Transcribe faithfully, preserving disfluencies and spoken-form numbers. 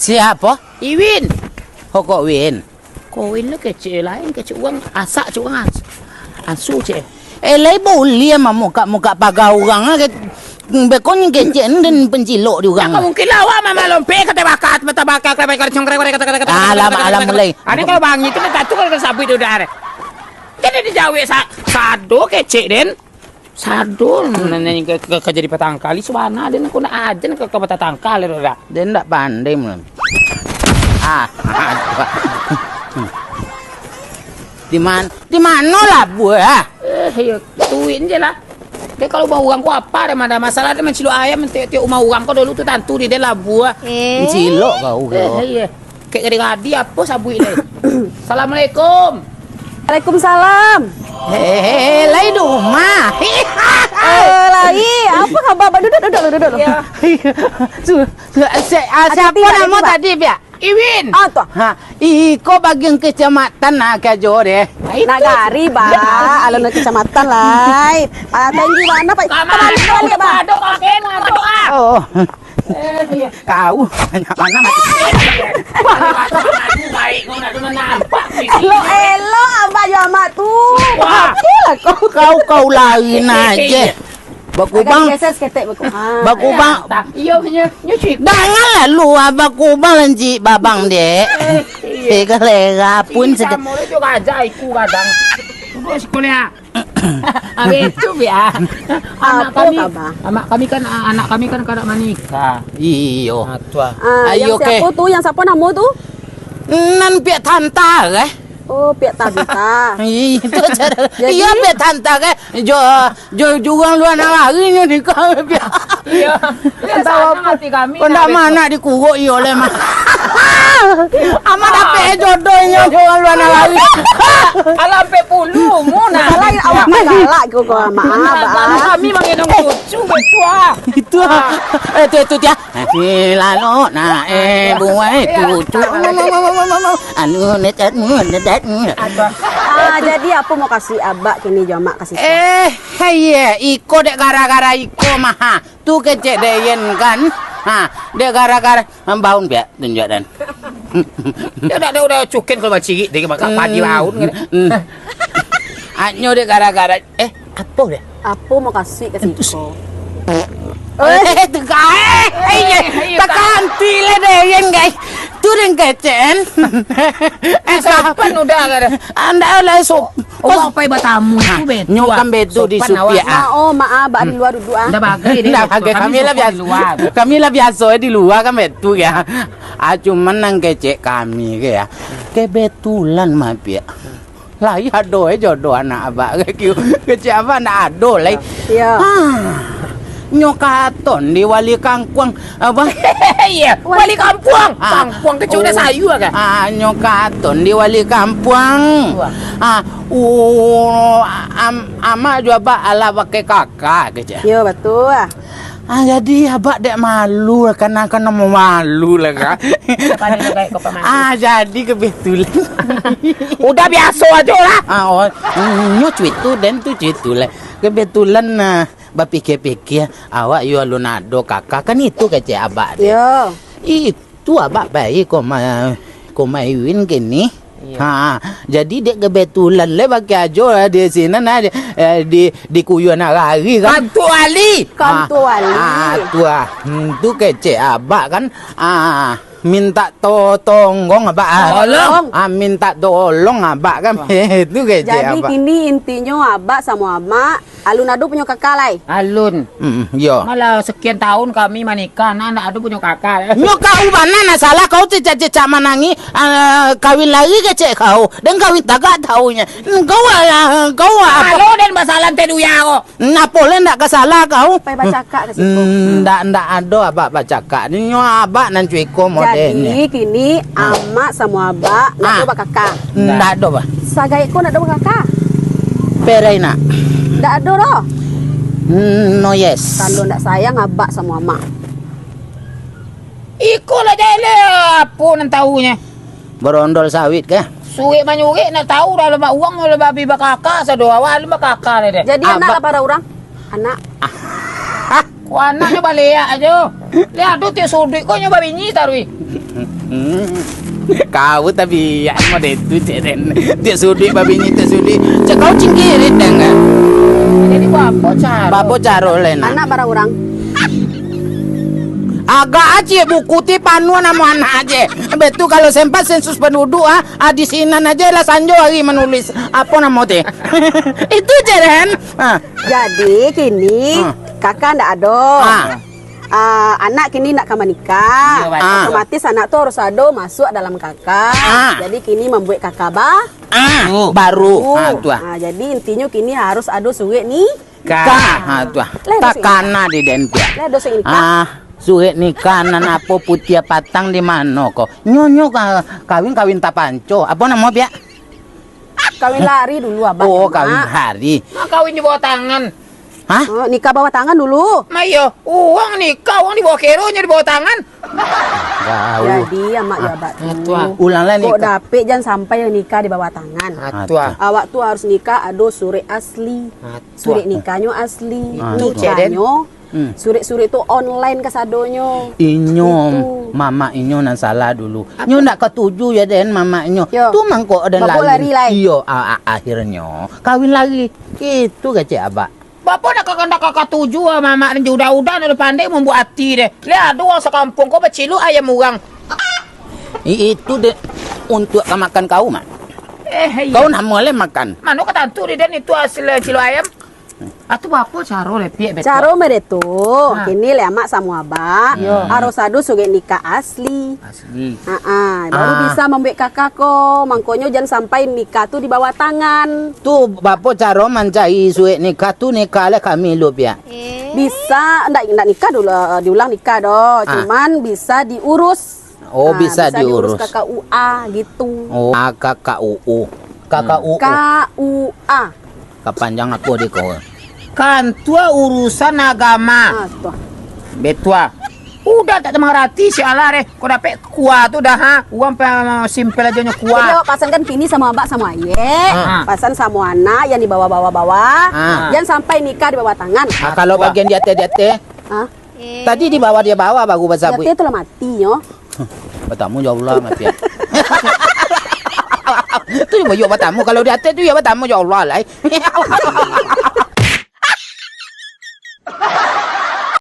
Siapo? Iwin. Oh, Kok Win. Kok Win lo kecek lain, kecek urang asak, cek urang as-, asu, cek. Eh, lai buliah mamukak-mukak paga urang, ah, ke-, beko nyo kecek ni den pencilok di urang. Mungkin lah awak mama lompek, kata bakar, mata bakar, kata bakar, congkrek, kata, kata, kata, kata, alam, kata, kata, alam kata, mulai. Ane kalau bangi tu, minta tu kalau sabuik tu dah. Jadi dijawek sa-, sado kecek den. Sadon, nanya ke, ke, ke jadi patangkali, subana den, aku nak aja ke, ke patangkali, dah. Den ndak pandai, mun. Ah, di man-, di mano labuah? Eh, iyo, tuin je lah. Dia kalau bawa urang ko apa, ada, ada masalah, dia mancilok ayam, tiok-tiok rumah urang ko dulu tu tantu di dia labuah. Eh. Cilok kau, eh, kau. Iya. Kek gadi-gadi, apo sabuik lai? Assalamualaikum. Waalaikumsalam. Eh, lai di rumah. Eh, lai. Apo kaba, Abak? Duduk, duduk, duduk. Iyo. Su-, su-, si-, ah, siapo namo tadi, Piak? Iwin. Ah, tu. Ha, iko bagian kecamatan nah, kajo deh. Nagari, Bak. Alun kecamatan, lai. Ah, tinggi mana, Pak? Kamari, balik, balik, Bak. Adok, kakek, adok, ah. Oh. Eh, iyo. Kau, banyak mana mati. Baik, kau nak kena nampak. Elok-elok Abak jo Amak tu. Wah. Matilah kau. Kau, kau lain aja. Bakubang. Agak geser saketek, bakubang. Ah. Bakubang. Iyo, nyo, nyo cuy. Janganlah lu, ah, bakubang lanjik babang, dek. Eh, iyo. Eh, kalera pun. Sini sedap. Kamu tu raja, iku kadang. Duduk sekolah. Habis tu, Piak. Anak kami, anak kami kan, anak kami kan kada manikah. Iyo. Ah, tu ah. Ah, ayo, yang siapa tu? Yang siapa nama tu? Nan Piak Tanta, eh? Oh, Piak Tanta. Iyo, cara. Jadi? Iyo, Piak Tanta, eh. Jo, jo, jo urang lua nagari nyo nikah, Piak. Iyo. Entah apa. Hati kami. Kau ndak nak dikuruk iyo leh, mah. Amak dapek jodoh inyo jo urang lua nagari. Alah, ampek puluh umur nah. Salah awak mah galak kau, kau, Amak. Anak, Abak, anak ah. Kami mangenong cucu betul ah. Itu ah. Eh, tu, tu dia. Hati lalu nak, eh, buai cucu. Anu, netet, netet. Ah, jadi apo mau kasih Abak kini jo Amak kasih? Eh, iya, iko dek gara-gara iko mah. Tu kecek dek Yen kan. Ha, dek gara-gara, ha, baun Piak tunjuk dan. Dia dak ada udah cukin kalau bacirik dia makan padi baun kan. Hmm. Anyo dek gara-gara, eh, apo deh? Apo mau kasih ka siko? Eh, tu kai. Eh, iya. Takanti lah deh Yen, guys. Tu deng kecek. Eh, sopan udah lah deh. Anda lah sok. Oh, pai batamu tu betu. Nyo kan betu di supiak ah. Oh, maaf, Abak di lua duduk ah. Ndak bagai deh. Ndak bagai, kami lah biaso. Kami lah biaso di lua kan betu ya. Ah, cuman nan kecek kami ke ya. Kebetulan mah, Piak. Lai ado eh jodoh anak Abak ke, kecek Abak ndak ado lai. Iyo. Ah, nyo katon di wali kangkuang. Apa? Iya, wali kampuang. Ah. Kampuang kecil udah sayua kan? Ah, nyo katon di wali kampuang. Wah. Ah, uh, am-, Amak jo Abak alah pakai kakak kecek. Iyo, betul. Ah, jadi Abak dek malu lah, kan, kan mau malu lah kan. Ah, jadi kebetulan. Udah biaso ajo lah. Ah, oh, nyo cuitu, den tu cuitu lah. Kebetulan, nah, bapikia-pikia, awak yo alun ado kakak, kan itu kecek Abak deh. Iyo. Itu Abak pai ka rumah, ka rumah Iwin kini. Iyo. Ha, jadi dek kebetulan le pakai ajo lah di sinan, nah, di, eh, di, di kuyuan hari kan. Kantua wali. Kantua wali. Ah, tu ah. Hmm, tu kecek Abak kan. Ah, minta to-, tonggong Abak ah. Tolong. Ah, minta tolong Abak kan. Wah. Itu kecek Abak. Jadi kini intinyo Abak samo Amak alun ado punyo kakak lai? Alun. Mm, iyo. Malah sekian tahun kami manikah, nah, ndak ado punyo kakak. Nyo kau bana nah salah, kau cecak-cecak manangih, ah, kawin lari kecek kau. Dan kawin tagak tahunyo. Kau, ah, kau apa? Kalau den basalah teh duya ko. Napo le ndak ka salah kau? Pai bacakak ka siko. Mm, ndak, ndak ado Abak bacakak. Nyo Abak nan cuiko model nyo. Jadi kini Amak samo Abak ndak ado bakakak. Ndak ado, bah. Sagai ko ndak ado bakakak. Perai nak. Ndak ado doh. Mm, no yes. Tando ndak sayang Abak samo Amak. Iko lah jahil, apo nan tahunyo. Berondol sawit kah? Surik manyurik nak tahu dah lemak uang, lemak babi bakakak sado awak, lemak bakakak deh. Jadi anak lah para urang? Anak. Wah, anaknyo baleak ajo. Liek ado tiok suduik ko nyo babinyi taruih. Hmm. Kau tabiat model tu, Cek Den. Tiok suduik babinyi, tiok suduik. Cek kau cingkirit dang, kan? Jadi, bapo caro? Bapo caro, Len? Anak bara urang? Agak aje buku ti panuah namo anak aje. Betu kalau sempat sensus penduduk, ah, ah, di sinan aje lah sanjo hari manulis. Apo namo ti? Itu, Cek Den. Ah. Jadi, kini, ah, kakak ndak ado. Ah. Ah, anak kini ndak ka manikah. Iyo, batua. Ah. Otomatis anak tu harus ado masuak dalam kakak. Ah. Jadi, kini mambuek kakak ba-, ah, baru. Baru. Ah, tu ah. Ah, jadi, intinyo kini harus ado surek ni-, nikah. Nikah. Ah, tu ah. Lah, ado surek nikah. Takana di den tu ah. Lah, ado surek nikah. Ah, surek nikah nan apo putiah patang di mano ko? Nyo, nyo ka-, kawin, kawin tapanco. Apo namo, Piak? Kawin lari dulu, Abah. Oh, kawin lari. Nak kawin di bawah tangan. Hah? Oh, nikah bawah tangan dulu. Ma iyo, urang nikah, urang di bawah kero, nyo di bawah tangan. Jauh. Jadi, Amak, yo, Abah tu. Ah, tu ah. Ulang lah nikah. Kok dapek, jan sampai nikah di bawah tangan. Ah, tu ah. Awak tu harus nikah ado surek asli. Ah, tu ah. Surek nikahnyo asli. Ah, tu ah. Nikanyo Hmm. Surek-surek tu online kasadonyo. Inyo, gitu. Mamak inyo nan salah dulu. Apo? Nyo ndak katuju yo den mamak inyo. Yo. Tu mangko den lari. Bapo lari lai? Iyo, a-, a-, akhirnyo kawin lari. Itu kecek abak. Bapo ndak ka, ndak ka katuju ah mamak den, udah-udah ndak pandai mambuek ati deh. Liek ado urang sakampuang ko bacilok ayam urang. I-, itu dek untuak ka makan kau, Mak. Eh, iyo. Kau namo lai makan. Mano ka tantu dek den itu hasil cilok ayam? Ah, tu bapo caro deh, Piak, betul? Caro mah deh tu. Ha. Kini leh amak samo abak. Iyo. Harus ado surek nikah asli. Asli. Ha, ha. Baru bisa mambuek kakak ko. Mangkonyo jan sampai nikah tu di bawah tangan. Tu bapo caro mancari surek nikah tu, nikah leh kami lu, Piak? Eh. Bisa, ndak, ndak nikah dulu, eh, diulang nikah doh. Ah. Cuman bisa diurus. Oh, bisa diurus. Bisa diurus K K U A gitu. Oh, ah, K K U U. K K U U. K U A. Kapanjang apo deh kau? Kantua urusan agama. Ah, tu. Betua. Udah tak mangarati si alah deh. Kau dapek kua tu dah, ha? Uang pe-, simpel aja nyo kua. Jadi, awak pasankan kini samo abak samo ayek. Ah. Pasan samo anak yang di bawah-bawah bawah. Ah. Yang sampai nikah di bawah tangan. Ah, kalau bagian di ateh, di ateh? Ah. Eh. Tadi di bawah dia bawah baru basabuik. Jatih tu lah mati nyo. Batamu jo Allah mati. Tu yo batamu, kalau di ateh tu yo batamu jo Allah lai.